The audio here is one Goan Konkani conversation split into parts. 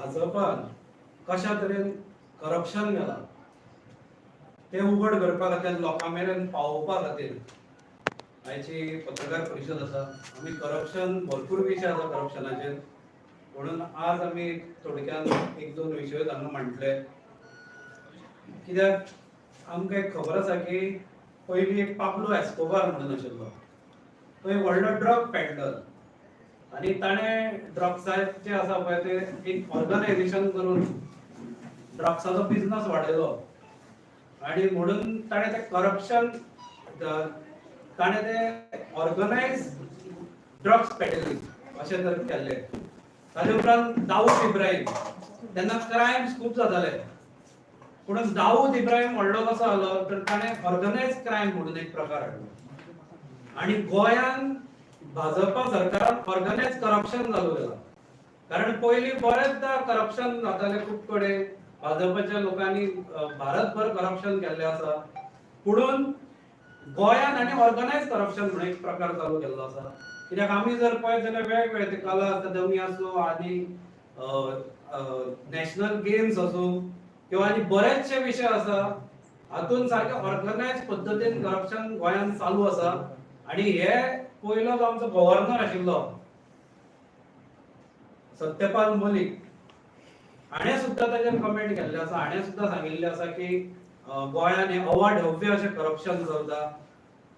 भाजपान कशा तरेन करप्शन केलां तें उघड करपा खातीर, लोकां मेरेन पावोवपा खातीर आयची पत्रकार परिशद आसा. आमी करप्शन, भरपूर विशय आसा करप्शनाचेर, म्हणून आज आमी थोडक्यान एक दोन विशय हांगा मांडले. कित्याक आमकां एक खबर आसा की पयलीं एक पाब्लो एस्कोबार म्हणून आशिल्लो, तो एक व्हडलो ड्रग पेडलर आनी ताणें ड्रग्साचे आसा पळय ते एक ऑर्गनायझेशन करून ड्रग्साचो बिझनस वाडयलो आनी म्हणून ताणें ते करप्शन, ताणें ते ऑर्गनायज ड्रग्स पेडलिंग अशें तरेन केल्लें. ताजे उपरांत दाऊद इब्राहिम. तेन्ना क्रायम्स खूब जाताले, पूण दाऊद इब्राहिम व्हडलो कसो जालो तर ताणें ऑर्गनायज क्रायम म्हणून एक प्रकार हाडलो आनी गोंयान भाजपा सरकारान ऑर्गनायज करप्शन चालू केलां. कारण पयलीं बरेचदा करप्शन जातालें खूब कडेन, भाजपाच्या लोकांनी भारतभर करप्शन केल्लें आसा, पुणून गोंयान आनी ऑर्गनायज करप्शन म्हणून एक प्रकार चालू केल्लो आसा. कित्याक आमी जर पळयत जाल्यार वेगवेगळे ते कला अकादमी आसूं आनी नॅशनल गेम्स आसूं किंवा आनी बरेचशे विशय आसा, हातून सारके ऑर्गनायज पद्दतीन करप्शन गोंयांत चालू आसा. आनी हे पयलो जो आमचो गव्हर्नर आशिल्लो सत्यपाल मलिक, हाणें सुद्दां ताचेर कमेंट केल्ले आसा. हाणें सुद्दां सांगिल्लें आसा की गोंयांत हें अवाढव्य अशें करप्शन चलता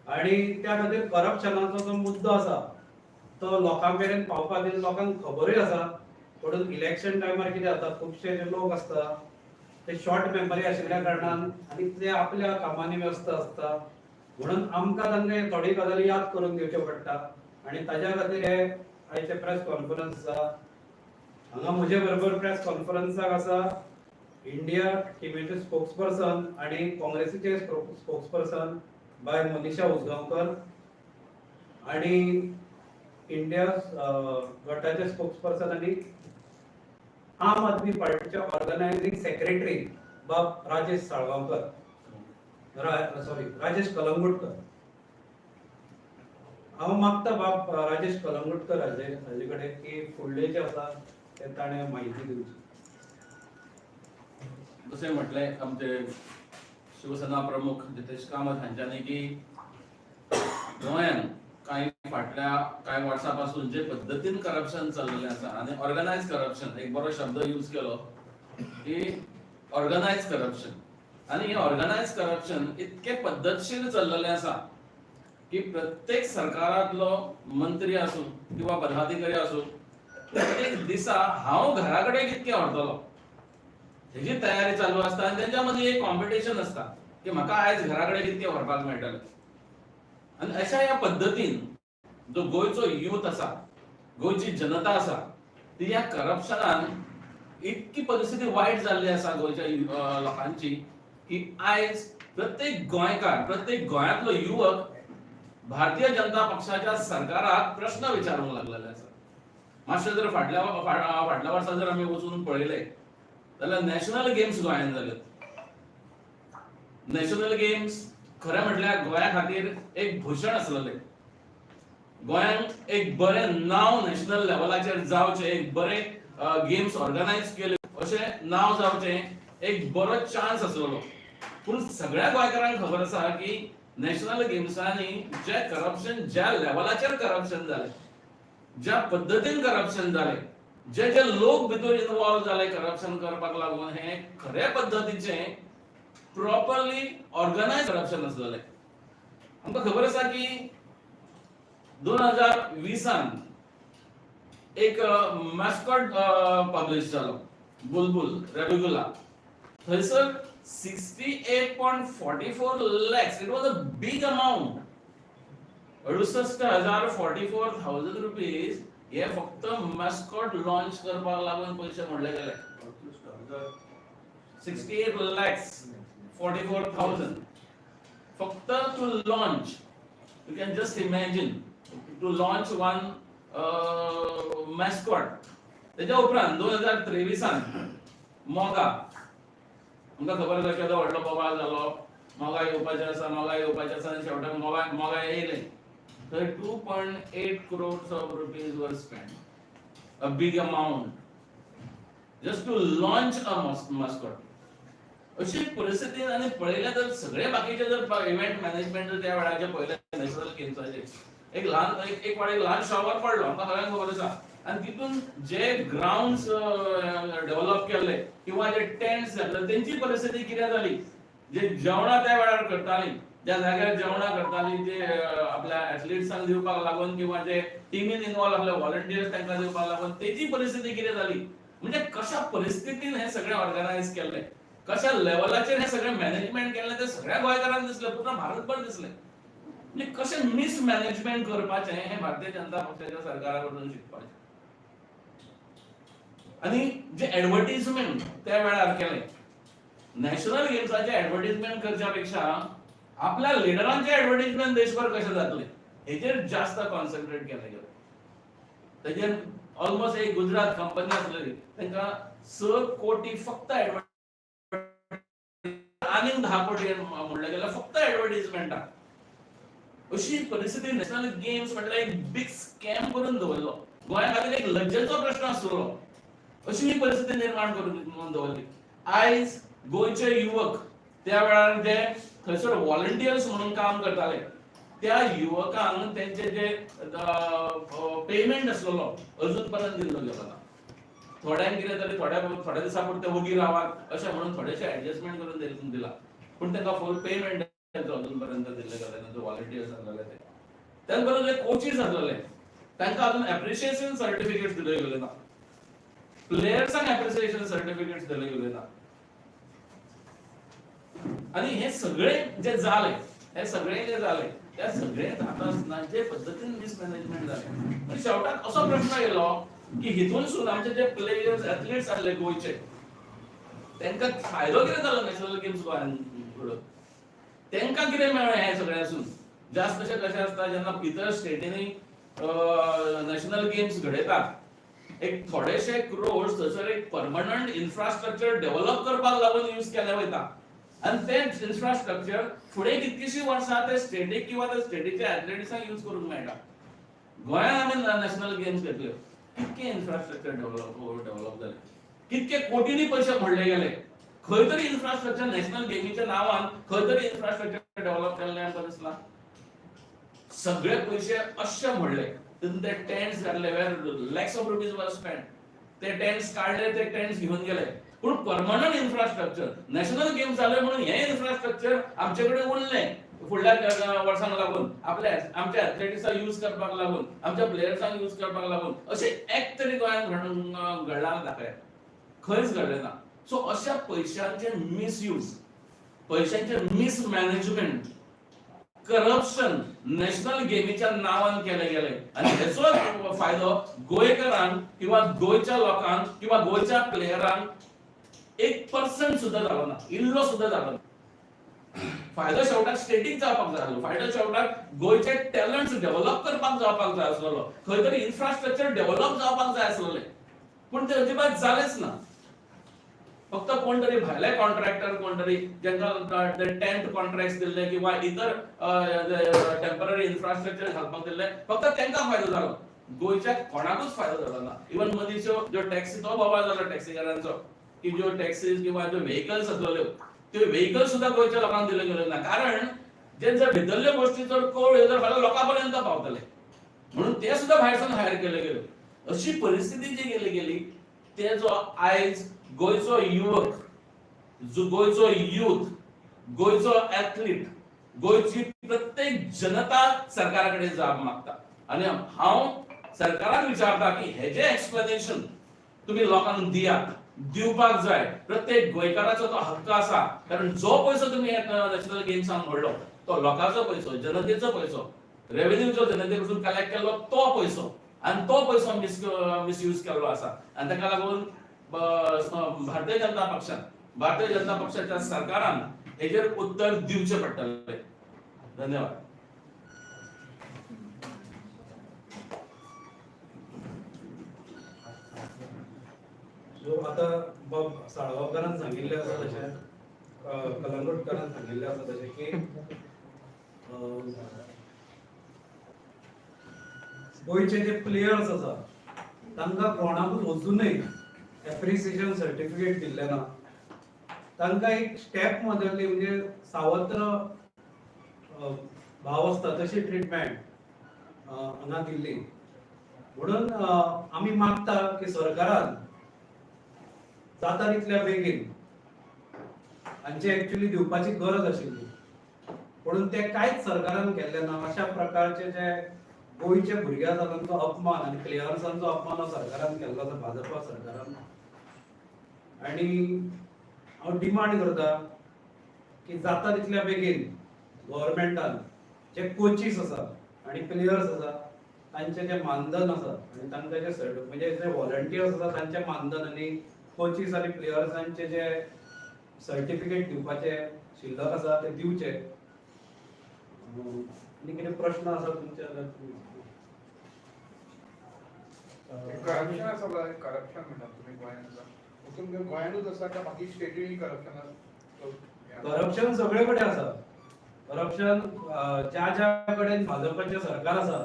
आनी त्या खातीर करप्शनाचो जो मुद्दो आसा तो लोकां मेरेन पावपा खातीर, लोकांक खबरूय आसा, म्हणून इलेक्शन टायमार कितें जाता, खुबशे जे लोक आसता ते शॉर्ट मेमरी आशिल्ल्या कारणान आनी ते आपल्या कामांनी व्यस्त आसता, म्हणून आमकां तांकां थोडी गजाली याद करून दिवच्यो पडटा आनी ताज्या खातीर हे आयचे प्रेस कॉन्फरन्स आसा. हांगा म्हजे बरोबर प्रेस कॉन्फरन्साक आसा इंडिया टिमीचे स्पोक्स पर्सन आनी काँग्रेसीचे स्पोक्स पर्सन बाय मनीषा उजगांवकर आणि इंडिया गटाचे स्पोक्स पर्सन आनी आम आदमी पार्टीचे ऑर्गनायझिंग सेक्रेटरी बाब राजेश साळगांवकर, सॉरी, राजेश कलंगुटकर. हांव मागता बाब राजेश कलंगुटकर हाजे कडेन की फुडले जे आसा ते ताणें म्हायती दिवची. जशें म्हटलें आमचे शिवसेना प्रमुख जितेश कामत हांच्यानी की गोंयान कांय फाटल्या कांय वर्सां पासून जे पद्दतीन करप्शन चल्लेलें आसा आनी ऑर्गनायज करप्शन, एक बरो शब्द यूज केलो की ऑर्गनायज करप्शन, आनी हें ऑर्गनायज करप्शन इतके पद्दतशीर चल्लेलें आसा की प्रत्येक सरकारांतलो मंत्री आसूं किंवा पदाधिकारी आसूं, प्रत्येक दिसा हांव घरा कडेन कितकें व्हरतलो हेजी तयारी चालू आसता आनी तेंच्या मदीं एक कॉम्पिटिशन आसता की म्हाका आयज घरा कडेन कितकें व्हरपाक मेळटलें. आनी अशा ह्या पद्दतीन जो गोंयचो युथ आसा, गोंयची जनता आसा, ती ह्या करप्शनान इतकी परिस्थिती वायट जाल्ली आसा गोंयच्या लोकांची की आयज प्रत्येक गोंयकार, प्रत्येक गोंयांतलो युवक भारतीय जनता पक्षाच्या सरकाराक प्रश्न विचारूंक लागलेले आसा. मातशें जर फाटल्या वर्सा जर आमी वचून पळयलें जाल्यार नॅशनल गेम्स गोंयांत जाल्यात. नॅशनल गेम्स खरें म्हटल्यार गोंया खातीर एक भूषण आसलेलें. गोंयांक एक बरें नांव नॅशनल लेवलाचेर जावचें, एक बरें गेम्स ऑर्गनायज केले अशें नांव जावचें, एक बरो चान्स आसलेलो. पूण सगळ्या गोंयकारांक खबर आसा की नॅशनल गेम्सांनी जे करप्शन, ज्या लेवलाचेर करप्शन जालें, ज्या पद्दतीन करप्शन जालें, जे जे लोक भितर इन्वॉल्व जाले करप्शन करपाक लागून, हे खऱ्या पद्दतीचें प्रॉपरली ऑर्गनायज करप्शन आसलेलें. आमकां खबर आसा की 2020न एक मॅस्कॉट पब्लिश जालो, बुलबुल रेबिगुला. थंयसर 68.44 lakhs, it was a big amount, 68,000, 44,000 rupees हे फक्त मॅस्कॉट लॉन्च करपाक लागून पयशे मोडले गेले. 68 lakhs 44,000 फक्त to launch. You can just imagine, to launch one mascot. तेच्या उपरांत 2023न मोगा, आमकां खबर आसा केदो व्हडलो बोवाळ जालो, मोगा येवपाचें आसा, मोगा येवपाचें आसा आनी शेवटाक मोगा मोगा येयलें. थंय 2.8 crores of rupees were spend, a big amount. Just to launch a mascot. अशी परिस्थिती आनी पळयलें तर सगळे बाकीचे जर इव्हेंट मॅनेजमेंट जर त्या वेळाचे पळयलें नॅशनल गेम्साचे एक ल्हान एक एक वाडे एक ल्हान शॉवर पडलो, आमकां सगळ्यांक खबर आसा. आनी तितून जे ग्रावंड डेव्हलप केल्ले किंवा जे टेंट्स घातले तेंची परिस्थिती कितें जाली, जे जेवणां त्या वेळार करताली, ज्या जाग्यार जेवणां करताली जे आपल्या एथलिट्सांक दिवपाक लागून किंवा जे टिमीन इनवॉल्व आपले व्हॉलंटियर्स तांकां दिवपाक लागून तेजी परिस्थिती कितें जाली, म्हणजे कशा परिस्थितीन हें सगळें ऑर्गनायज केल्लें, कशा लेवलाचेर हें सगळें मॅनेजमेंट केल्लें तें सगळ्या गोंयकारांक दिसलें, पूर्ण भारतभर दिसलें. म्हणजे कशें मिसमॅनेजमेंट करपाचें हें भारतीय जनता पक्षाच्या सरकारा कडसून शिकपाचें. आनी जे एडवर्टीजमेंट त्या वेळार केलें नॅशनल गेम्साचें एडवर्टीजमेंट करच्या पेक्षा आपल्या लिडरांचें एडवर्टीजमेंट देशभर कशें जातलें हेजेर जास्त कॉन्सन्ट्रेट केलें गेलें. तेजेर ऑलमोस्ट एक गुजरात कंपनी आसलेली तांकां 6 कोटी फक्त एडवर्टीजमेंट, आनीक 10 कोटी म्हणलें गेल्यार फक्त एडवर्टीजमेंटाक. अशी परिस्थिती नॅशनल गेम्स म्हटल्यार एक बीग स्कॅम करून दवरलो, गोंया खातीर एक लज्जेचो प्रश्न आसलो, अशी ही परिस्थिती निर्माण करून दवरली. आयज गोंयचे युवक त्या वेळार जे थंयसर व्हॉलंटियर्स म्हणून काम करताले त्या युवकांक तेंचे जे पेमेंट आसलेलो अजून पर्यंत दिल्लो गेलो ना. थोड्यांक कितें तरी थोड्या थोड्या दिसां पुरते वगी रावात अशें म्हणून थोडेशे एडजस्टमेंट करून दिला, पूण तांकां फूल पेमेंट अजून पर्यंत दिल्ले गेले ना. जो व्हॉलंटियर्स आसलेले ते, त्याच बरोबर जे कोचीस आसलेले तांकां अजून एप्रिशिएशन सर्टिफिकेट्स दिले गेले ना, प्लेयर्सांक एप्रिसिएशन सर्टिफिकेट्स दिले गेले ना. आनी हे सगळे जे जाले, हे सगळे जे जाले त्या सगळे जाता आसतना जे पद्दतीन मिसमॅनेजमेंट जालें, आनी शेवटाक असो प्रश्न येयलो की हितूनसून आमचे जे प्लेयर्स एथलिट्स आसले गोंयचे तांकां फायदो कितें जालो नॅशनल गेम्स गोंयांत घडोवन, तांकां कितें मेळ्ळें हें सगळ्यांसून? जास्त अशें कशें आसता जेन्ना इतर स्टेटींनी नॅशनल गेम्स घडयतात, एक थोडेशे क्रोर्स थंयसर एक परमनंट इन्फ्रास्ट्रक्चर डेव्हलप करपाक लागून यूज केलें वयता, आनी तें इन्फ्रास्ट्रक्चर फुडें कितकीशीं वर्सां ते स्टेटीक किंवा त्या स्टेटीच्या एथलेटिक्सांक यूज करूंक मेळटा. गोंयांत आमी नॅशनल गेम्स घेतल्यो, कितके इन्फ्रास्ट्रक्चर डेव्हलप जालें, कितके कोटींनी पयशे मोडले गेले, खंय तरी इन्फ्रास्ट्रक्चर नॅशनल गेमीच्या नांवान खंय तरी इन्फ्रास्ट्रक्चर डेव्हलप केल्लें आमकां दिसलां. सगळे पयशे अशे मोडले, तितून ते टेंट्स घातले where lakhs of rupees were spend, ते टेंट्स काडले, ते टेंट्स घेवन गेले, पूण परमनंट इन्फ्रास्ट्रक्चर नॅशनल गेम्स जाले म्हणून हें इन्फ्रास्ट्रक्चर आमचे कडेन उरलें फुडल्या वर्सांक लागून, आपल्या आमच्या एथलेटिक्साक यूज करपाक लागून, आमच्या प्लेयर्सांक यूज करपाक लागून, अशें एक तरी गोंयांत घडलां दाखयात, खंयच घडलें ना. सो अशा पयशांचे मिसयूज, पयशांचे मिसमॅनेजमेंट, करप्शन नॅशनल गेमीच्या नांवान केले गेले, आनी हेचो फायदो गोंयकारांक किंवा गोंयच्या लोकांक किंवा गोंयच्या प्लेयरांक 1% सुद्दां जालो ना, इल्लो सुद्दां जालो ना. फायदो शेवटाक स्टेटीक जावपाक जाय आसलो, फायदो शेवटाक गोंयचे टॅलंट्स डेव्हलप करपाक जावपाक जाय आसलेलो, खंय तरी इन्फ्रास्ट्रक्चर डेव्हलप जावपाक जाय आसलेलें, पूण ते अजिबात जालेंच ना. फक्त कोण तरी भायले कॉन्ट्रॅक्टर, कोण तरी जांकां टेंट कॉन्ट्रॅक्ट दिल्ले किंवा इतर टेम्पररी इन्फ्रास्ट्रक्चर घालपाक दिल्ले, फक्त तांकां फायदो जालो, गोंयच्या कोणाकूच फायदो जालो ना. इवन मदींच्यो ज्यो टॅक्सी, तो बोवाळ जालो टॅक्सीकारांचो की ज्यो टॅक्सीज किंवा ज्यो व्हेकल्स आसलेल्यो त्यो व्हेकल्स सुद्दां गोंयच्या लोकांक दिल्यो गेल्यो ना, कारण जे जर भितरल्यो गोश्टी जर कळ्ळ्यो जर फाल्यां लोकां पर्यंत पावतले म्हणून ते सुद्दां भायरसून हायर केले गेले. अशी परिस्थिती जी गेली गेली तेजो आयज गोंयचो युवक, गोंयचो युथ, गोंयचो एथलीट, गोंयची प्रत्येक जनता सरकारा कडेन जाप मागता. आनी हांव सरकाराक विचारता की हेजें एक्सप्लेनेशन तुमी लोकांक दियात, दिवपाक जाय. प्रत्येक गोंयकाराचो तो हक्क आसा, कारण जो पयसो तुमी नॅशनल गेम्सांक मोडलो तो लोकांचो पयसो, जनतेचो पयसो, रेव्हेन्यू जो जनते कडसून कलेक्ट केल्लो तो पयसो, आनी तो पयसो मिसयूज केल्लो आसा. आनी ताका लागून भारतीय जनता पक्षान, भारतीय जनता पक्षाच्या सरकारान हेजेर उत्तर दिवचें पडटलें. धन्यवाद. जो आता बाब साळगांवकारान सांगिल्लें आसा तशें, कलंगूटकारान सांगिल्लें आसा तशें की गोंयचे जे प्लेयर्स आसा तांकां कोणाकूच अजुनूय एप्रिसिएशन सर्टिफिकेट दिल्लें ना. तांकां एक स्टेप मदरली म्हणजे सावत्र भाव आसता तशी ट्रिटमेंट हांगा दिल्ली. म्हणून आमी मागता की सरकारान जाता तितल्या बेगीन हांची एक्चुअली दिवपाची गरज आशिल्ली, म्हणून ते कांयच सरकारान केल्लें ना. अशा प्रकारचे जे गोंयचे भुरगे आसा तांचो अपमान आनी प्लेयर्सांचो अपमान हो सरकारान केल्लो आसा, भाजपा सरकारान. आनी हांव डिमांड करता की जाता तितल्या बेगीन गव्हर्मेंटान जे कोचीस आसा आनी प्लेयर्स आसा तांचे जे मानधन आसा आनी तांकां जे म्हणजे जे व्हॉलंटियर्स आसा तांचे मानधन आनी कोचीस आनी प्लेयर्सांचे जे सर्टिफिकेट दिवपाचे शिल्लक आसा ते दिवचे. आनी कितें प्रश्न आसा तुमचे जाल्यार तुमी. करप्शन आसा पळय, करप्शन म्हणटा तुमी गोंयांत आसा, तुमच्या गोंयांतूच आसा काय बाकी स्टेटींनी करप्शन आसा? करप्शन सगळे कडेन आसा. करप्शन ज्या ज्या कडेन भाजपाचें सरकार आसा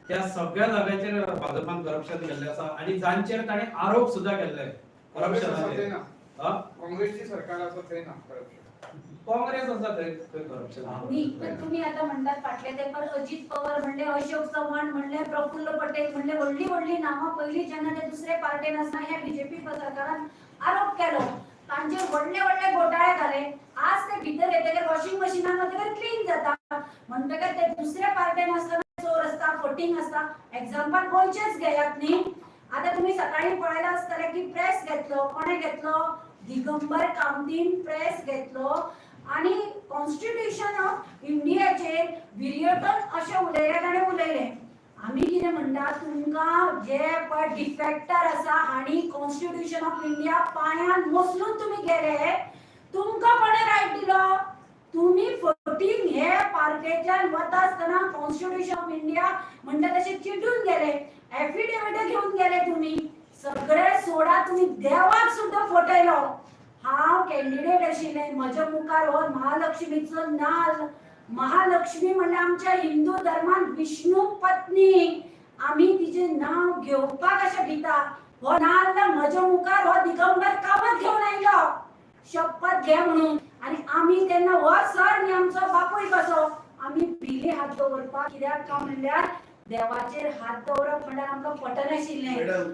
त्या सगळ्या जाग्यांचेर भाजपान करप्शन केल्लें आसा आनी जांचेर ताणें आरोप सुद्दां केल्ले काँग्रेस आसा थंय करप्शनाचे. ना? हा? काँग्रेसची सरकार आसा थंय ना करप्शन? काँग्रेस आसा थंय थंय करप्शन. न्ही, पण तुम्ही आता म्हणतात फाटले तेंपार अजित पवार म्हणले, अशोक चव्हाण म्हणले, प्रफुल्ल पटेल म्हणले, व्हडली व्हडली नांवां पयलीं जेन्ना ते दुसरे पार्टेन आसतना ह्या बीजेपी सरकारान आरोप केलो, तांचेर व्हडले व्हडले घोटाळे घाले. आज ते भितर येतकीर वॉशिंग मशिनान वतकीर क्लीन जाता. म्हणटकीर ते दुसऱ्या पार्टेन आसतना चोर आसता, फटींग आसता. एग्जाम्पल गोंयचेच घेयात न्ही. आतां तुमी सकाळीं पळयलां आसतलें की प्रेस घेतलो, कोणें घेतलो? दिगंबर कामतीन प्रेस घेतलो आनी कॉन्स्टिट्युशन ऑफ इंडियाचेर विरियटन अशें उलयलें ताणें उलयलें. आमी कितें म्हणटा, तुमकां जे पळय डिफेक्टर आसा हांणी कॉन्स्टिट्युशन ऑफ इंडिया पांयान मसलून तुमी गेले, तुमकां कोणें रायट दिलो? तुमी फटींग हे पार्टेच्यान वता आसतना कॉन्स्टिट्युशन ऑफ इंडिया म्हणटा तशें चिटून गेले, एफिडेविट घेवन गेले. तुमी सगळे सोडा, तुमी देवाक सुद्दां फटयलो. हांव कॅन्डिडेट आशिल्लें, म्हज्या मुखार हो महालक्ष्मीचो नाल्ल. महालक्ष्मी म्हणल्यार आमच्या हिंदू धर्मान विष्णू पत्नी, आमी तिचें नांव घेवपाक अशें भिता. हो नाल्ल म्हज्या मुखार हो दिगंबर कामत घेवन आयलो शपथ घे म्हणून. आनी आमी तेन्ना हो सर न्ही आमचो बापूय कसो, आमी भिले हात दवरपाक. कित्याक काय म्हणल्यार देवाचेर हात दवरप म्हणल्यार आमकां पटनाशिल्लें. मॅडम,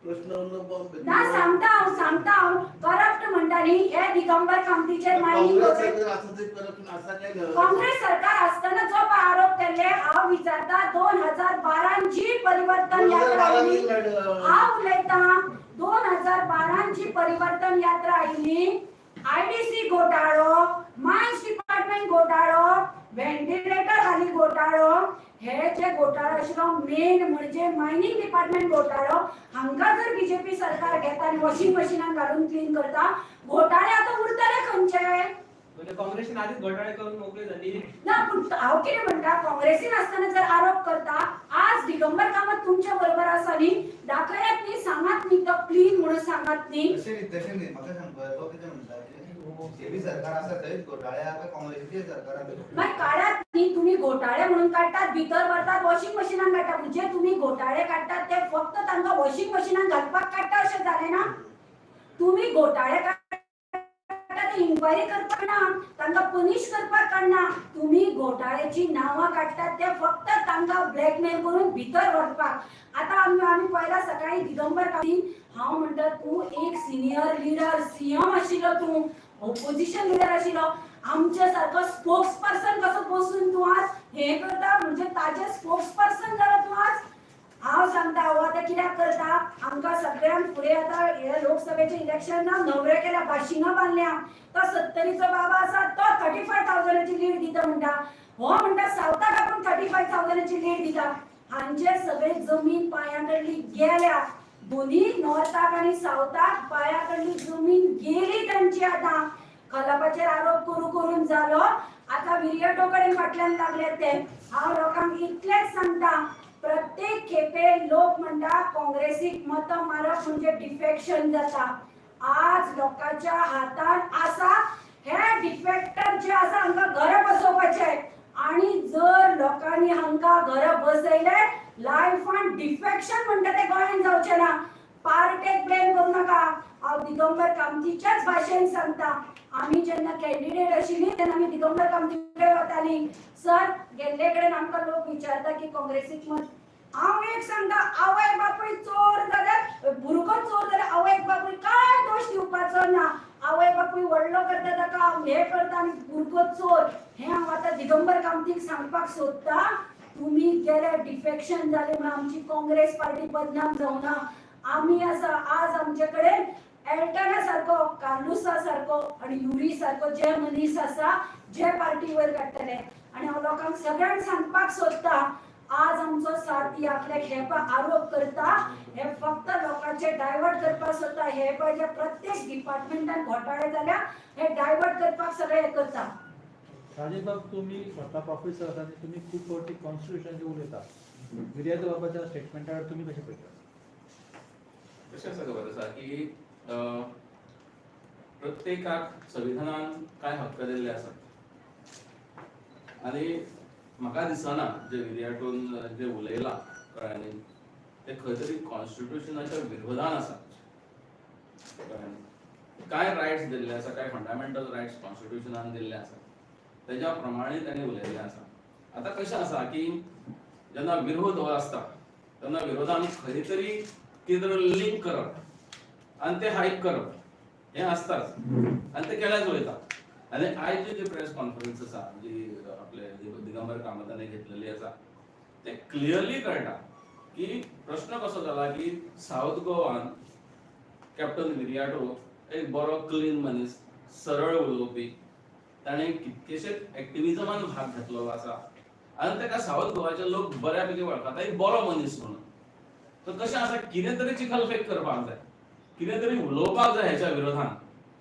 प्रश्न उरलो बॉम्ब. ना, सांगता हांव, सांगता हांव. करप्ट म्हणटा न्ही हे दिगंबर कामतीचेर मायनिंग. काँग्रेस सरकार आसा ते करप्शन आसा काय ना? काँग्रेस सरकार आसतना जो पळय आरोप केल्ले, हांव विचारता, 2012 जी परिवर्तन यात्रा आयली, मॅडम. हांव उलयतां, 2012 जी परिवर्तन यात्रा आयली, आयडीसी घोटाळो, मायन्स डिपार्टमेंट घोटाळो, व्हेंटिलेटर हाली घोटाळो, हे जे घोटाळो आशिल्लो मेन म्हणजे मायनिंग डिपार्टमेंट घोटाळो, हांकां जर बीजेपी सरकार घेता आनी वॉशिंग मशिनान घालून क्लीन करता, घोटाळे आतां उरतले खंयचे? म्हणजे काँग्रेसीन आधीच घोटाळे करून मोकळी झाली. ना, पूण हांव कितें म्हणटा, काँग्रेसीन आसतना जर आरोप करता, आज दिगंबर कामत तुमच्या बरोबर आसा न्ही, दाखयात न्ही, सांगात न्ही, तो क्लीन म्हणून सांगात न्ही. तशें न्ही, तशें न्ही. म्हाका सांगपा तो कितें म्हणटा की बीजेपी सरकार आसा थंयच घोटाळे आहा, काँग्रेसीचे सरकार आसा. मागीर काडात न्ही तुमी घोटाळे म्हणून काडटात, भितर व्हरतात, वॉशिंग मशिनान काडटा. म्हणजे तुमी घोटाळे काडटात ते फक्त तांकां वॉशिंग मशिनान घालपाक काडटा अशें जालें ना? तुमी घोटाळे काडटा ते इन्क्वायरी करपाक ना, तांकां पनिश करपाक काडना. तुमी घोटाळ्याची नांवां काडटात ते फक्त तांकां ब्लॅकमेल करून भितर व्हरपाक. आतां आमी पळयला सकाळी दिगंबर कामतीन, हांव म्हणटा तूं एक सिनियर लिडर, सीएम आशिल्लो, तूं ओपोजिशन लिडर आशिल्लो, आमच्या सारको स्पोक्स पर्सन कसो बसून तूं आज हें करता, म्हणजे ताजे स्पोक्स पर्सन जाला तूं आज. हांव सांगता, हो आतां कित्याक करता, आमकां सगळ्यांक फुडें आतां हे लोकसभेचें इलेक्शन ना, न्हवरे केल्या, बाशिंगां बांदल्या. तो 70चो बाबा आसा तो 35,000ची लीड दिता म्हणटा, हो म्हणटा सावथाक आपूण 35,000ची लीड दिता. हांचे सगळे जमीन पांया कडली गेल्या, दोन्ही नॉर्थाक आनी सावथाक पांया कडली जमीन गेली तांची. आतां खलपाचेर आरोप करू करून जालो, आतां विरियटो कडेन फाटल्यान लागले ते. हांव लोकांक इतलेंच सांगता, प्रत्येक खेपे लोक म्हणटा काँग्रेसीक मतां मारप म्हणजे डिफेक्शन जाता. आज लोकांच्या हातान आसा हे डिफेक्टर जे आसा हांकां घरा बसोवपाचे, आनी जर लोकांनी हांकां घरा बसयले, लायफान डिफेक्शन म्हणटा तें गोंयान जावचें ना. पार्टेक ब्लेम करूं नाका. हांव दिगंबर कामतीच्याच भाशेन सांगता, आमी जेन्ना कॅन्डिडेट आशिल्ली तेन्ना आमी दिगंबर कामती कडेन वताली. सर, गेल्ले कडेन आमकां लोक विचारता की काँग्रेसीक मत. हांव एक सांगता, आवय बापूय चोर जाल्यार, भुरगो चोर जाल्यार आवय बापूय काय दोश दिवपाचो ना. आवय बापूय व्हडलो करता ताका, हे करता आनी भुरगो चोर. हें हांव आतां दिगंबर कामतीक सांगपाक सोदता. तुमी गेले, डिफेक्शन जालें म्हणून आमची काँग्रेस पार्टी बदनाम जावना. आमी आसा. आज आमचे कडेन एल्टना सारको, कार्लुसा सारको आनी युरी सारको जे मनीस आसा जे पार्टी वयर काडटले. आनी हांव लोकांक सगळ्यांक सांगपाक सोदता, आज आमचो साथी आपल्याक हे पळय आरोप करता, हे फक्त लोकांचे डायवर्ट करपाक सोदता. हे पळय जे प्रत्येक डिपार्टमेंटान घोटाळे जाल्या, हे डायवर्ट करपाक सगळे हे करता. राजेश बाब, तुम्ही स्वता प्रोफेसर आसा आनी तुमी खूब फावटी कॉन्स्टिट्युशनाचेर उलयता. विर्यात बाबाच्या स्टेटमेंटार तुमी कशें पळयता? कशें आसा खबर आसा की प्रत्येकाक संविधानान कांय हक्क दिल्ले आसात आनी म्हाका दिसना जे विर्याटून जे उलयलां कळ्ळें न्ही, ते खंय तरी कॉन्स्टिट्युशनाच्या विरोधान आसा, कळ्ळें न्ही? कांय रायट्स दिल्ले आसा, कांय फंडामेंटल रायट्स कॉन्स्टिट्युशनान दिल्ले आसा, तेज्या प्रमाणे ताणें उलयल्लें आसा. आतां कशें आसा की जेन्ना विरोध हो आसता तेन्ना विरोधान खंय तरी कितें तरी लिंक करप आनी ते हायप करप हें आसताच आनी ते केल्याच वयता. आनी आयची जी प्रेस कॉन्फरन्स आसा जी आपले दिगंबर कामताने घेतलेली आसा, ते क्लियरली कळटा की प्रश्न कसो जाला की सावथ गोवान कॅप्टन विरियाटो एक बरो क्लीन मनीस, सरळ उलोवपी, ताणें कितकेशेच एक्टिविजमान भाग घेतलेलो आसा आनी ताका सावथ गोवाचे लोक बऱ्या पैकी वळखता एक बरो मनीस म्हणून. तर कशें आसा, कितें तरी चिखलफेक करपाक जाय, कितें तरी उलोवपाक जाय हेच्या विरोधान,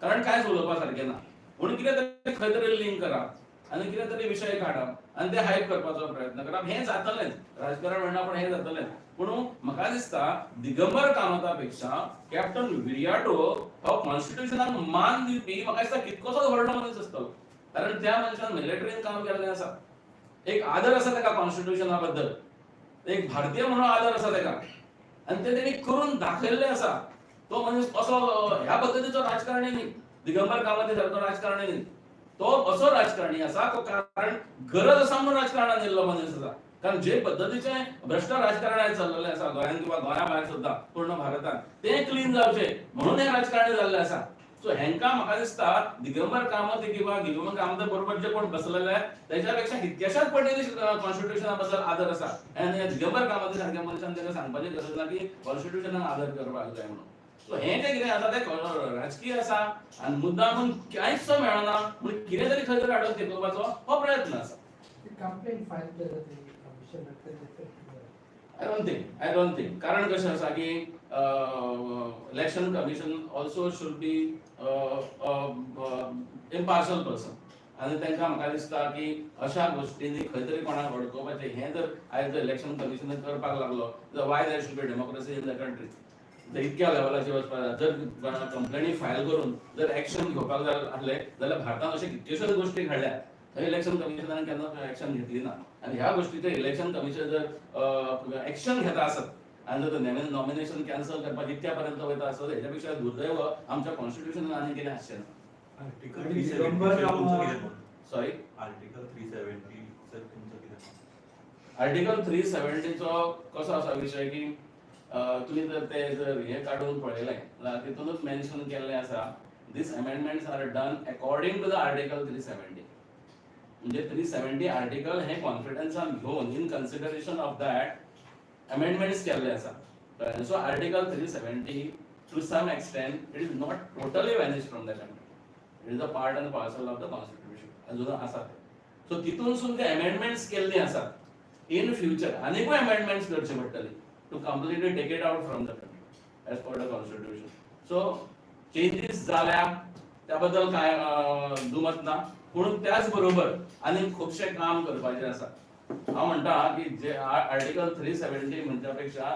कारण कांयच उलोवपा सारकें ना म्हणून कितें तरी खंय तरी लिंक करप आनी कितें तरी विशय काडप आनी ते हायप करपाचो प्रयत्न करप, हें जातलेंच. राजकारण म्हणटा पण हें जातलेंच. पूण म्हाका दिसता दिगंबर कामता पेक्षा कॅप्टन विरियाटो हो कॉन्स्टिट्युशनाक मान दिवपी म्हाका दिसता कितकोसोच व्हडलो मनीस आसतलो, कारण त्या मनशान मिलिटरीन काम केल्लें आसा, एक आदर आसा ताका कॉन्स्टिट्युशना बद्दल, एक भारतीय म्हणून आदर आसा ताका आनी ते तेणी करून दाखयल्लें आसा. तो मनीस असो ह्या पद्दतीचो राजकारणी न्ही, दिगंबर कामती सारको राजकारणी न्ही, तो असो राजकारणी आसा तो कारण गरज आसा म्हणून राजकारणान येयल्लो मनीस आसा. कारण जे पद्दतीचे भ्रश्ट राजकारण आयज चल्लेलें आसा गोंयांत किंवा गोंया भायर सुद्दां पूर्ण भारतान, तें क्लीन जावचें म्हणून हे राजकारणी जाल्ले आसा. सो हेंकां म्हाका दिसता दिगंबर कामत किंवा दिगंबर कामता बरोबर जे कोण बसलेले तेच्या पेक्षा कितक्याशाच पटीन कॉन्स्टिट्युशना बद्दल आदर आसा. आनी दिगंबर कामती सारक्या मनशान ताका सांगपाची गरज ना की कॉन्स्टिट्युशनाक आदर करपाक जाय म्हणून. सो हें जें कितें आसा तें राजकीय आसा आनी मुद्दामून कांयच मेळना म्हणून कितें तरी खंय तरी हाडून तेकोवपाचो हो प्रयत्न आसा. कंप्लेंट फायल केलं ते कमिशन. I don't think कारण कशें आसा की Election Commission also should be impartial person आनी तांकां म्हाका दिसता की अशा गोश्टींनी खंय तरी कोणाक अडकोवपाचें हें जर आयज इलेक्शन कमिशन करपाक लागलो जाल्यार why there should be democracy in the country? जर इतक्या लेवलाचेर वचपाक जाय, जर कंप्लेनी फायल करून जर एक्शन घेवपाक जाय आसलें जाल्यार भारतांत अशे कितक्योश्योच गोश्टी घडल्या, थंय इलेक्शन कमिशनान केन्ना एक्शन घेतली ना. आनी ह्या गोश्टीचेर इलेक्शन कमिशन जर एक्शन घेता आसत आनी जर नॉमिनेशन कॅन्सल करपाक इतक्या पर्यंत वयता आसत, हेच्या पेक्षा दुर्दैव आमच्या कॉन्स्टिट्युशनान आनी कितें आसचें ना. आर्टिकल आणि थ्री दिगंबर सेव्हन्टी तुमचं कामत- कितें मत? सॉरी? आर्टिकल 370 तुमचं कितें मत? आर्टिकल 370चो कसो आसा विशय की तुमी जर ते जर हे काडून पळयलें जाल्यार तितूनच मेन्शन केल्लें आसा, these amendments are done according to the Article 370. म्हणजे 370 आर्टिकल हे कॉन्फिडन्सान घेवन, in consideration of that amendments केल्ले आसा. So Article 370, to some extent, it is not totally vanish from the country. It is a part and parcel of the Constitution. अजून आसा ते. सो तितूनसून ते अमेंडमेंट्स केल्ली आसात. इन फ्युचर आनीकूय अमेंडमेंट्स करचे पडटले to completely take it out from the country as per the Constitution. So changes जाल्या त्या बद्दल काय दुमत ना, पूण त्याच बरोबर आनी खुबशें काम करपाचें आसा. हांव म्हणटा की जे आर्टिकल 370 म्हणच्या पेक्षा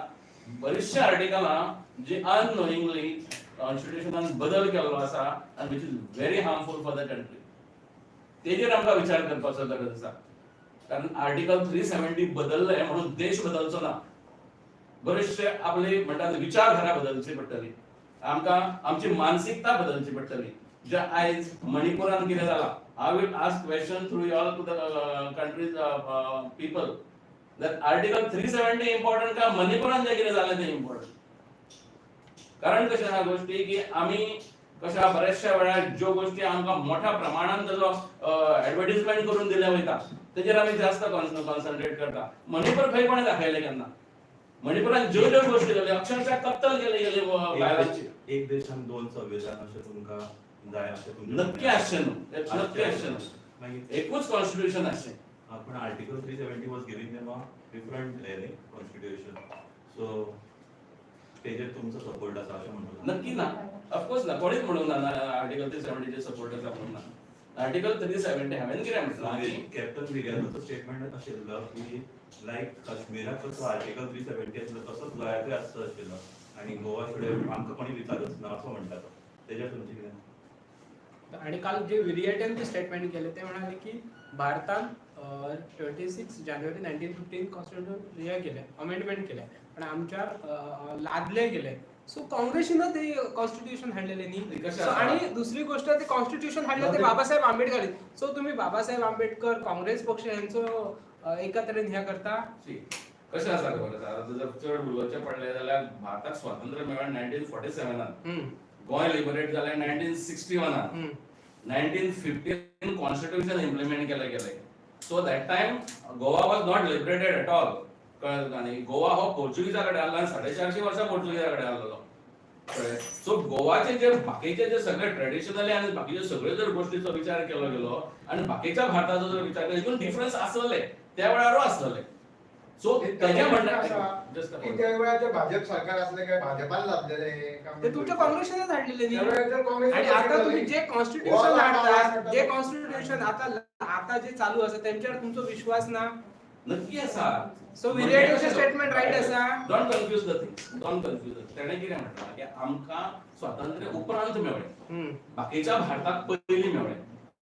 बरीचशीं आर्टिकलां जी अननोईंगली कॉन्स्टिट्युशनान बदल केल्लो आसा आनी which is very harmful for the country, तेजेर आमकां विचार करपाचो गरज आसा. कारण आर्टिकल 370 बदलले म्हणून देश बदलचो ना. बरेचशे आपली म्हणटात विचारधारा बदलची पडटली, आमकां आमची मानसिकता बदलची पडटली. जे आयज मणिपुरान कितें जाला, I will ask question through all to the countries people that article 370 important का मणिपुरान जे कितें जालें तें इम्पॉर्टंट? कारण कशें आहा गोष्टी की आमी कशें बऱ्याचशा वेळार ज्यो गोष्टी आमकां मोठ्या प्रमाणान ताजो एडवर्टीजमेंट करून दिल्या वयता तेजेर आमी जास्त कॉन्सन्ट्रेट करता. मणिपूर खंय कोणें दाखयलें केन्ना? मणिपुरान ज्यो ज्यो गोष्टी जाल्यो, अक्षरशः कत्तल केले गेले बायलांची. एक देशान दोन संविधान अशें तुमकां जाय अशें तुमचें नक्की आसचें न्हू, नक्की आसचें न्हू. मागीर एकूच कॉन्स्टिट्युशन आसचें. पण article 370 was giving them a different हे न्ही कॉन्स्टिट्युशन, सो तेजेर तुमचो सपोर्ट आसा अशें म्हणून? नक्की ना, ऑफकोर्स ना. कोणीच म्हणूंक ना आर्टिकल 370चेर सपोर्ट आसा म्हणून ना. आर्टिकल 370 हांवें कितें म्हटलां की कॅप्टन विरियातोचो स्टेटमेंट आशिल्लो की लायक काश्मीराक कसो आर्टिकल 370 आसलो तसोच गोंयाकूय आसचो आशिल्लो आनी गोवा फुडें आमकां कोणी विचारूच ना असो म्हणटा तो. तेजेर तुमचें कितें? आणि काल जे विरियाटन ते स्टेटमेंट केले ते म्हणाले की भारतान 26 जानेवारी 1915 कॉन्स्टिट्यूशन हे केले, अमेंडमेंट केले, पण आमच्या लादले गेले. सो काँग्रेसीनं ते कॉन्स्टिट्यूशन हाडलेले न्ही. कशें So, आसा? आणि दुसरी गोष्ट, ते कॉन्स्टिट्यूशन हाडले ते बाबासाहेब आंबेडकर. सो तुम्ही बाबासाहेब आंबेडकर, काँग्रेस पक्ष यांचो एका तरेन हे करता. सी, कशें आसा खबर आसा, आतां जर चड उलोवचें पडलें जाल्यार भारताक स्वातंत्र्य मेळ्ळें 1947नान, गोंय लिबरेट जालें 1961नान, 1915 कॉन्स्टिट्युशन इम्प्लिमेंट केलें गेलें. So that time Goa was not liberated at all. कळ्ळें तुका न्ही? गोवा हो पोर्चुगीजा कडेन आहलो आनी 450 वर्सां पोर्चुगीजा कडेन आहलेलो. कळ्ळें? सो गोवाचे जे बाकीचे जे सगळे ट्रेडिशनली आनी बाकीचे सगळे जर गोष्टीचो विचार केलो गेलो आनी बाकीच्या भारताचो जर विचार केलो, हितून डिफरन्स आसलेले, त्या वेळारूय आसलेले. सो तेजें म्हणणें जस्ट की त्या वेळार भाजप सरकार असले काय भाजपान लादलेले काय? ते तुमच्या काँग्रेसीनच हाडलेले त्या न्ही. वेळार काँग्रेस आणि आता तुम्ही जे कॉन्स्टिट्यूशन हाडता, जे कॉन्स्टिट्यूशन आता आता जे चालू आसा तेंच्यावर तुमचो विश्वास ना? नक्की आसा. सो विरियाटोचें स्टेटमेंट रायट आसा? Don't confuse the things, don't confuse. तेणें कितें म्हटलां की आमकां स्वातंत्र्य उपरांत मेळ्ळें, बाकीच्या भारताक पयलीं मेळ्ळें.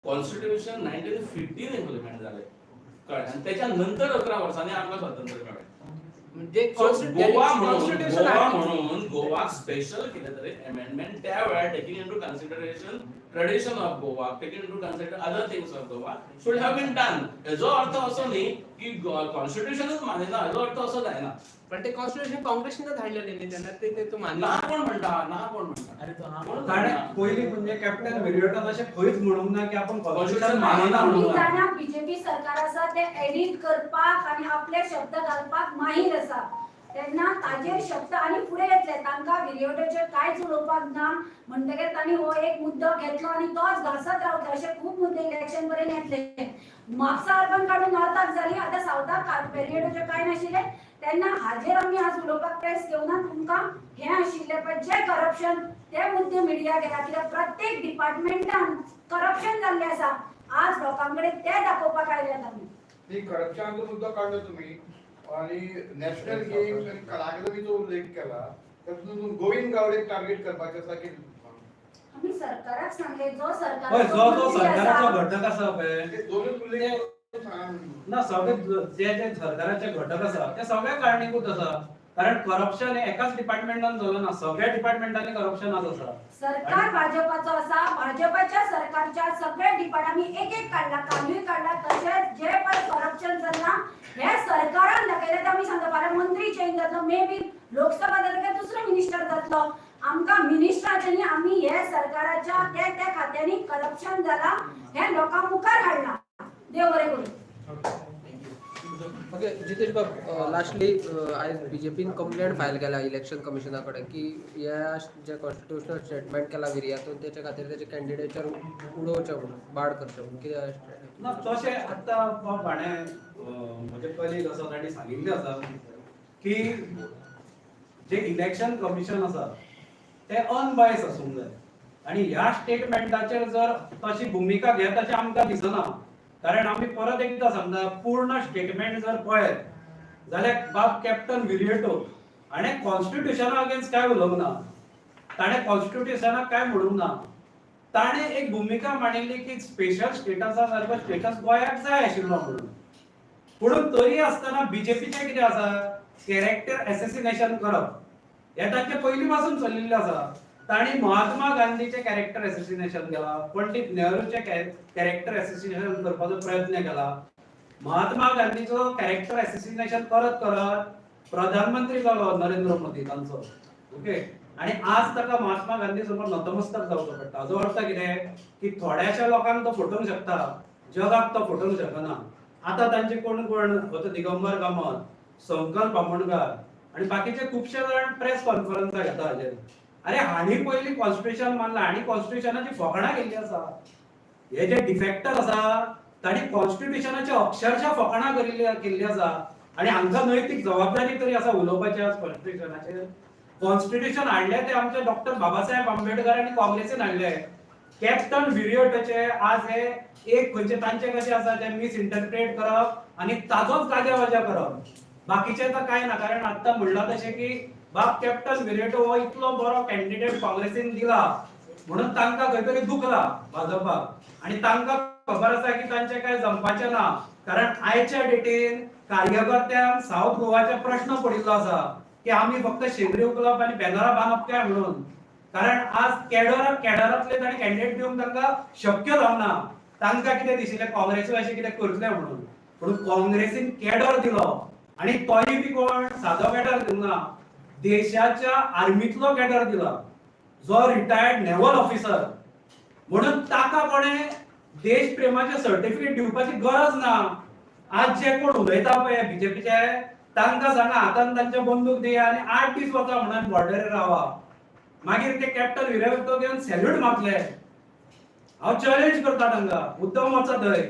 कॉन्स्टिट्युशन 1915 इम्प्लिमेंट जालें, कळ्ळें? आनी त्याच्या नंतर 11 वर्सांनी आमकां स्वातंत्र्य मेळ्ळें. म्हणजे So, Goa म्हणून कॉन्स्टिट्यूशन गोवा म्हणून गोवाक स्पेशल कितें तरी अमेंडमेंट त्या वेळार taking into consideration tradition of Goa, taking into consider other things of Goa, should have been done. हेजो अर्थ असो न्ही की कॉन्स्टिट्युशनच मानिना, हेजो अर्थ असो जायना. पण ते कॉन्स्टिट्यूशन काँग्रेसीनच हाडलेले न्ही, तेन्ना ते ते तूं ना. मानना? कोण म्हणटा ना? कोण म्हणटा? अरे तो हा. कोण ताणें म्हणटा? पयलीं म्हणजे कॅप्टन विरियाटोन अशें खंयच म्हणूंक ना की आपूण कॉन्स्टिट्युशन Constitution मानना आमी म्हणून. जाणा, बीजेपी सरकार आसा ते एडिट करपाक आनी आपले शब्द घालपाक माहीर आसा. तेन्ना ताजेर शब्द आनी फुडें येतले. तांकां विरियोटोचेर कांयच उलोवपाक ना म्हणटकीर तांणी हो एक मुद्दो घेतलो आनी तोच घासत रावतले. अशे खूब मुद्दे इलेक्शन पर्यंत येतले. म्हापसा अर्बन काडून नॉर्थाक जाली, आतां सावथाक विरियोटोचेर कांय नाशिल्लें. तेन्ना हाजेर आमी आज उलोवपाक प्रेस घेवना. तुमकां हें आशिल्लें, पण जे करप्शन ते मुद्दे मिडिया घेता, कित्याक प्रत्येक डिपार्टमेंटान करप्शन जाल्लें आसा. आज लोकां कडेन ते दाखोवपाक आयल्यात आमी. ती करप्शनाचो मुद्दो काडलो तुम्ही आणि नॅशनल गेम्स आणि कला अकादमीचो उल्लेख केला, तातूंत गोविंद गावडेक टार्गेट करपाचें आसा की? आमी सरकाराक सांगले, जो हय, सरकाराचो जो जो मंत्री सरकाराचो आसा घटक आसा पळय ते दोनूच उल्लेख करून सांगा. ना, सगळे जे जे सरकाराचे घटक आसा ते सगळे कारणीभूत आसा, कारण करप्शन हे एकाच डिपार्टमेंटान जालो ना, सगळ्या डिपार्टमेंटांनी करप्शन आज आसा. सरकार भाजपाचो आसा. भाजपाच्या सरकारच्या सगळ्या डिपार्ट आमी एक एक काडला, कालूय काडला. तशेंच जे पळय करप्शन चल्लां हे सरकारान दाखयलें तें आमी सांगता. फाल्यां मंत्री चेंज जातलो, मे बी लोकसभा जातली काय दुसरो मिनिस्टर जातलो. आमकां मिनिस्टराचे न्ही, आमी हे सरकाराच्या त्या त्या खात्यांनी करप्शन जाला हे लोकां मुखार हाडला. देव बरें करूं. ओके जितेश बाब, लास्टली, आयज बीजेपीन कंप्लेंट फायल केला इलेक्शन कमिशना कडेन की ह्या जे कॉन्स्टिट्युशनल स्टेटमेंट केला विरियातून, तेच्या खातीर तेचे कॅन्डिडेचर उडोवचें म्हणून, बाड करचें म्हणून. कितें? ना, तशें आतां बाब हाणें, म्हजे कलीग आसा तांणी सांगिल्लें आसा की जे इलेक्शन कमिशन आसा ते अनबायस आसूंक जाय आनी ह्या स्टेटमेंटाचेर जर तशी भुमिका घेत अशें आमकां दिसना. कारण आमी परत एकदां सांगता, पूर्ण स्टेटमेंट जर पळयत जाल्यार बाब कॅप्टन विरियटो हाणें कॉन्स्टिट्युशना अगेन्स्ट कांय उलोवंक ना, ताणें कॉन्स्टिट्युशनाक कांय म्हणूंक ना. ताणें एक भुमिका मांडिल्ली की स्पेशल स्टेटसा सारको स्टेटस गोंयाक जाय आशिल्लो म्हणून. पूण तरी आसतना बीजेपीचें कितें आसा? कॅरेक्टर एसेसिनेशन करप हे तांचे पयलीं पासून चलिल्लें आसा. तांणी महात्मा गांधीचे कॅरेक्टर एसेसिनेशन केला, पंडित नेहरूचे कॅरेक्टर एसेसिनेशन करपाचो प्रयत्न केला. महात्मा गांधीचो कॅरेक्टर एसेसिनेशन करत करत प्रधानमंत्री जालो नरेंद्र मोदी तांचो. ओके, आणि आज ताका महात्मा गांधी समोर नतमस्तक जावचो पडटा. हाजो अर्थ कितें की थोड्याशा लोकांक तो फटोवंक शकता, जगाक तो फटोवंक शकना. आतां तांचे कोण कोण होतो, दिगंबर कामत, संकल्प आमोणकार आणि बाकीचे खुबशे जाण प्रेस कॉन्फरन्सां घेता हाजेर. अरे हांणी पयलीं कॉन्स्टिट्युशन मानला आनी कॉन्स्टिट्युशनाची फकाणां केल्ली आसा. हे जे डिफेक्टर आसा तांणी कॉन्स्टिट्युशनाची अक्षरशः फकाणां केल्ली आसा आनी हांकां नैतीक जबाबदारी तरी आसा उलोवपाची आज कॉन्स्टिट्युशनाचेर. कॉन्स्टिट्युशन हाडलें ते आमचे डॉक्टर बाबासाहेब आंबेडकर आनी काँग्रेसीन हाडले. कॅप्टन विरियटोचे आज हे एक खंयचे तांचे कशें आसा ते मिसइंटरप्रेट करप आनी ताजोच गाजा वाजा करप, बाकीचे तर कांय ना. कारण आत्तां म्हणलां तशें की बाब कॅप्टन विरियटो हो इतलो बरो कॅन्डिडेट काँग्रेसीन दिला म्हणून तांकां खंय तरी दुखला भाजपाक आनी तांकां खबर आसा की तांचें कांय जमपाचें ना. कारण आयच्या डेटीन कार्यकर्त्यांक सावथ गोवाचे प्रश्न पडिल्लो आसा की आमी फक्त शेगडी उखलप आनी बॅनरां बांदप काय म्हणून. कारण आज कॅडरांतले तांणी कॅन्डिडेट दिवंक तांकां शक्य जावना. तांकां कितें दिशिल्लें काँग्रेसी अशें कितें करतले म्हणून, पूण काँग्रेसीन कॅडर दिलो आनी तोय बी कोण सादो कॅडर दिवंक ना, देशाच्या आर्मीतलो कॅडर दिला, जो रिटायर्ड नेव्हल ऑफिसर. म्हणून ताका कोणें देशप्रेमाचें सर्टिफिकेट दिवपाची गरज ना. आज जे कोण उलयता पळय बीजेपीचे तांकां सांगा हातान तांच्या बंदूक दिया आनी 8 दीस वचा म्हणून बॉर्डरीर रावा. मागीर ते कॅप्टन विरियतो घेवन सॅल्यूट मारतले. हांव चॅलेंज करता तांकां, मुद्दम वचा थंय,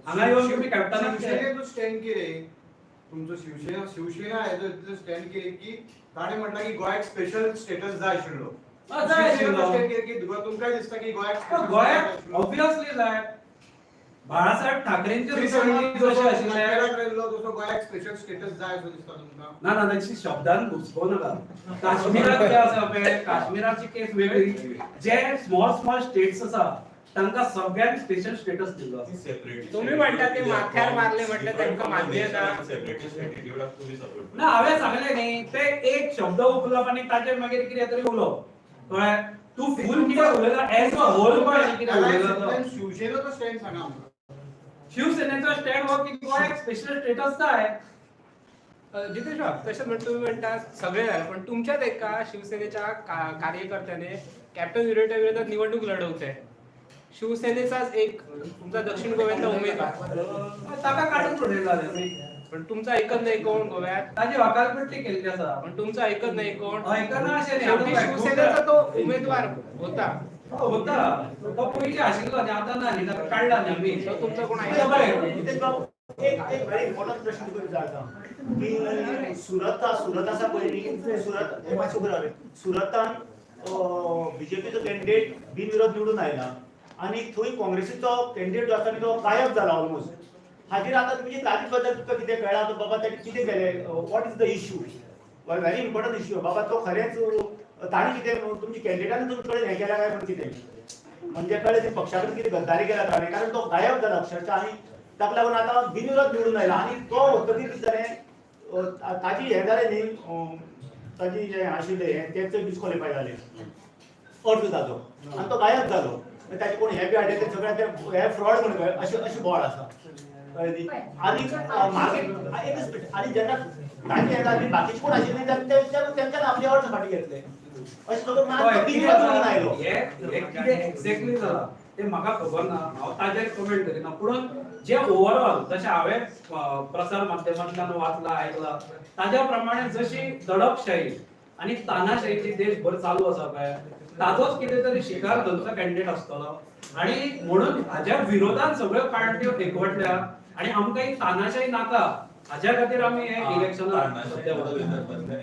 हांगा येवन तुमी कॅप्टनाक शिवसेनेचो स्टँड कितें तुमचो? शिवसेना शिवसेना हेजो इतलो स्टँड कितें की ताणें म्हटलां की गोंयाक स्पेशल स्टेटस जाय आशिल्लो. जाय आशिल्लो. स्टँड कितें की तुमकां दिसता की गोंयाक गोंयाक ऑब्वियसली जाय. बाळासाहेब ठाकरेंचे जशें आशिल्लें तसो गोंयाक स्पेशल स्टेटस जाय असो दिसता तुमकां? ना ना, तांची शब्दान घुसपोव नाका. काश्मीरात जे आसा पळय, काश्मीराची केस वेगळी. जे स्मॉल स्मॉल स्टेट्स आसा तांकां सगळ्यांक स्पेशल स्टेटस दिल्लो आसा. तुम्ही म्हणता ते माथ्यार मारले म्हटलं तांकां मान्य ना. ना, हांवें सांगलें न्ही, ते एक शब्द उखलप आनी ताचेर मागीर कितें तरी उलोवप, कळ्ळें? तूं फूल कितें उलयला एज अ होल पळय कितें उलयला तो. शिवसेनेचो स्टँड सांगा आमकां. शिवसेनेचो स्टँड हो की गोंयाक स्पेशल स्टेटस जाय. जितेश बाब, तशें म्हण तुम्ही म्हणटा सगळे जाले, पण तुमच्याच एका शिवसेनेच्या कार्यकर्त्याने कॅप्टन विरियटो विरोधात निवडणूक लढवते. शिवसेनेचाच एक तुमचा दक्षिण गोव्यातला उमेदवार, ताका काडून उडयला, पण तुमचा ऐकत नाही कोण गोव्यात. ताजी वकालपट्टी केल्ली आसा, पण तुमचा ऐकत नाही कोण. ऐकना अशें शेवटी शिवसेनेचा तो उमेदवार होता. होता, तो पयलीं आशिल्लो न्ही, आतां ना न्ही, ताका काडला न्ही आमी. तो तुमचा कोण जितेश बाबू, एक एक व्हेरी इम्पॉर्टंट प्रश्न तुका विचारता की सुरत सुरत आसा पळय न्ही, सुरत हे मातशें उबें रावलें. सुरतान बीजेपीचो कॅन्डिडेट बिनविरोध निवडून आयला आनी थंय काँग्रेसीचो कॅन्डिडेट जो आसा न्ही तो गायब जाला ऑलमोस्ट. हाजेर आतां तुमची ताजी बद्दल तुका कितें कळ्ळां तो बाबा ताणें कितें केलें? What is the issue? Very important issue बाबा. तो खरेंच ताणें कितें तुमच्या कॅन्डिडेटान तुमचे कडेन हें केलां काय म्हण कितें, म्हणजे कळ्ळें ती पक्षा कडेन कितें गद्दारी केल्या ताणें, कारण तो गायब जाला अक्षरशः आनी ताका लागून आतां बिनविरोध निवडून आयला आनी तो वतकीर कितें जालें, ताजी हें जालें न्ही, ताजी जें आशिल्लें हें तें डिस्कॉलिफाय जालें अर्ज ताजो आनी तो गायब जालो. ताचे कोण हें बी हाडलें ते सगळें ते हे फ्रॉड म्हणून अशें अशें बोवाळ आसा, कळ्ळें न्ही. आनी मागीर एकच मिनट, आनी जेन्ना ताजें हें जालें बाकीचे कोण आशिल्ले तेंच्यान आपले अर्ज फाटीं घेतले अशें सगळें बिनविरोध निवडून आयलो. हे कितें एक्झॅक्टली जालां ते म्हाका खबर ना, हांव ताजेर कमेंट करिना. पूण जे ओवरऑल जशें हांवें प्रसार माध्यमांतल्यान वाचलां आयकलां ताज्या प्रमाणे जशी दडपशाही आनी तानाशाहीची देशभर चालू आसा पळय, ताजोच कितें तरी शिकार थंयचो कॅन्डिडेट आसतलो आनी म्हणून हाज्या विरोधान सगळ्यो पार्ट्यो एकवटल्या आनी आमकां ही तानाशाही नाका, हाज्या खातीर आमी हे इलेक्शनाक सद्या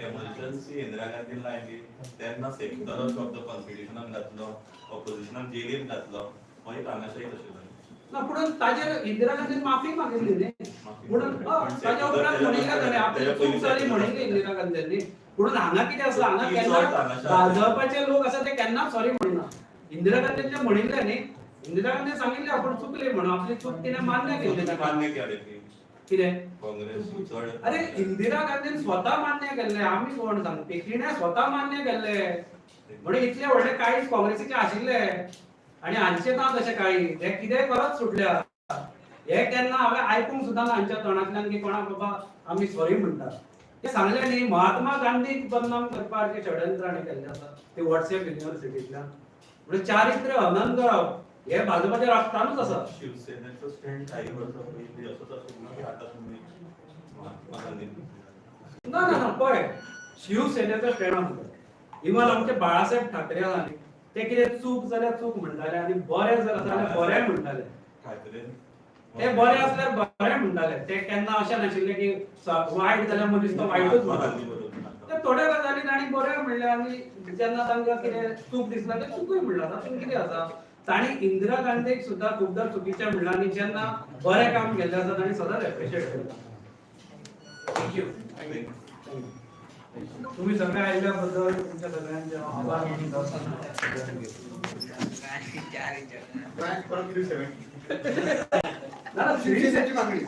एमर्जन्सी इंदिरा गांधीन लायली तेन्ना सेक्युलर शब्द कॉन्स्टिट्युशनान घातलो, ऑपोजिशनाक जेलीन घातलो, मागीर तानाशाही तशी जाली. ना, पूण ताजेर इंदिरा गांधीन माफी मागिल्ली न्ही, म्हणून ताज्या उपरांत म्हणिल्लें ताणें आपली चूक जाली म्हणिल्ली इंदिरा गांधींनी. म्हणून हांगा कितें आसा, हांगा केन्ना भाजपाचे लोक आसा ते केन्नाच सॉरी म्हणना. इंदिरा गांधीन म्हणिल्लें न्ही, इंदिरा गांधी सांगिल्लें आपूण चुकली म्हणून, आपली चूक तिणें मान्य केल्ली. मान्य केली. कितें काँग्रेस चड अरे इंदिरा गांधीन स्वता मान्य केल्ले, आमी कोण सांगपी, तिणें स्वता मान्य केल्ले. म्हणून इतले व्हडले काळीज काँग्रेसीचे आशिल्ले आनी हांचे ना तशें काळीज, हे कितेंय करत सुटल्या. हे केन्ना हांवें आयकूंक सुद्दां ना हांच्या तोंडांतल्यान की कोणाक बाबा आमी सॉरी म्हणटात. ते सांगले न्ही, महात्मा गांधीक बदनाम करपा सारकें षडयंत्र हाणें केल्लें आसा ते व्हॉट्सएप युनिव्हर्सिटींतल्यान. म्हणजे चारित्र्य हनन करप हे भाजपाच्या रक्तानूच आसा. शिवसेनेचो स्टँड काही वर्सां पयलीं असोच आशिल्लो की आतां तुमी महात्मा गांधी ना ना ना, पळय शिवसेनेचो स्टँड आमकां, इवन आमचे बाळासाहेब ठाकरे आसा न्ही, ते कितें चूक जाल्यार चूक म्हणटाले आनी बरें जर आसा जाल्यार बरें म्हणटाले. ठाकरे ते बरें आसल्यार बरें म्हणटाले, ते केन्ना अशें नाशिल्लें की वायट जाल्यार मनीस तो वायटूच महात्मा म्हणटा. गांधी बरोबर ते थोड्या गजाली तांणी बरें म्हणलें आनी जेन्ना तांकां कितें चूक दिसला तें चुकूय म्हणलां. तातूंत कितें आसा, तांणी इंदिरा गांधीक सुद्दां खुबदां चुकीचें म्हणलां आनी जेन्ना बरें काम केल्लें आसा तांणी सदांच एप्रिशिएट केलां. Thank you. तुम्ही सगळे आयिल्ल्या बद्दल तुमच्या सगळ्यांचे हांव आभार मानता. परत 370. ना, ना, शिवसेनेची मागणी.